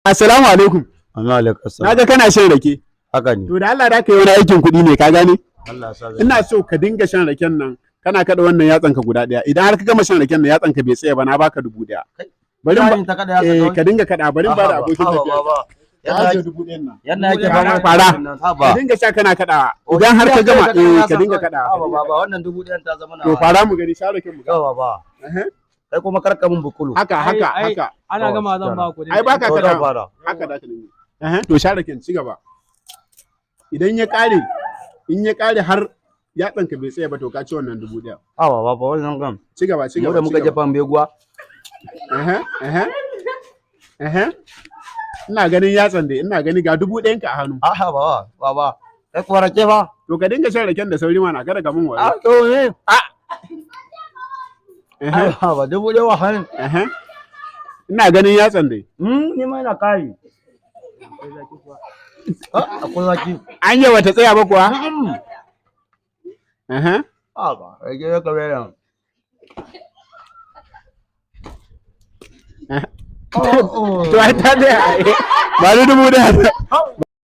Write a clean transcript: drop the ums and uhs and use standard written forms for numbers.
Assalamu alaikum. Amma alaikum. Na ga kana shan rake. Haka ne. To da Allah da ka yi wani aikin kuɗi ne, ka gane? Allah sa zai. Ina so ka dinga shan raken nan kana kada wannan yatsan ka guda ɗaya. Idan har ka gama shan raken nan yatsan ka bai tsaya ba, na baka 1000. Bari in ta kada yatsa eh kawai. Ka dinga kada, bari in ba da abokin Haba, tafiya. baba. Ka ajiye 1000 nan. Yadda yake Fara, fama fara. nan, haba. Ka dinga sha kana kadawa. Idan har ka gama, eh, ka dinga kadawa. Haba baba, wannan 1000 ta zama To nawa. fara mu gani, sha raken mu ga. Yawa baba. Ehe. Kai kuma karka mun bukulu. Haka haka Ai, ai. haka. Ana Oh, gama zan shikenan. ba ku. Ai baka To kada. zan fara. Haka da ka dinga. Ehe, to sha raken, ci gaba. Idan ya kare, in ya kare har yatsan ka bai tsaya ba, to ka ci wannan 1000. Haba baba, wannan kam. Ci gaba, ci Mu gaba. da muka Ci gaba. jefa beguwa. Ehe, ehe. Ehe. Ina ganin yatsan dai, ina gani ga 1000 ka a hannu. Aha baba, baba. Kai kuma rake fa. To ka dinga shan raken da sauri mana, kada ka mun Ah wayo. to ne. Ehe, Haba, 1000 wa hannun. ehe. Ina ganin yatsan dai. Ni ma ina kari. Ah, akwai zaki. Anya bata tsaya ba kuwa? Ehe. Haba, rake ya kabe nan. To ai ta tsaya. Ba ni 1000. Haba.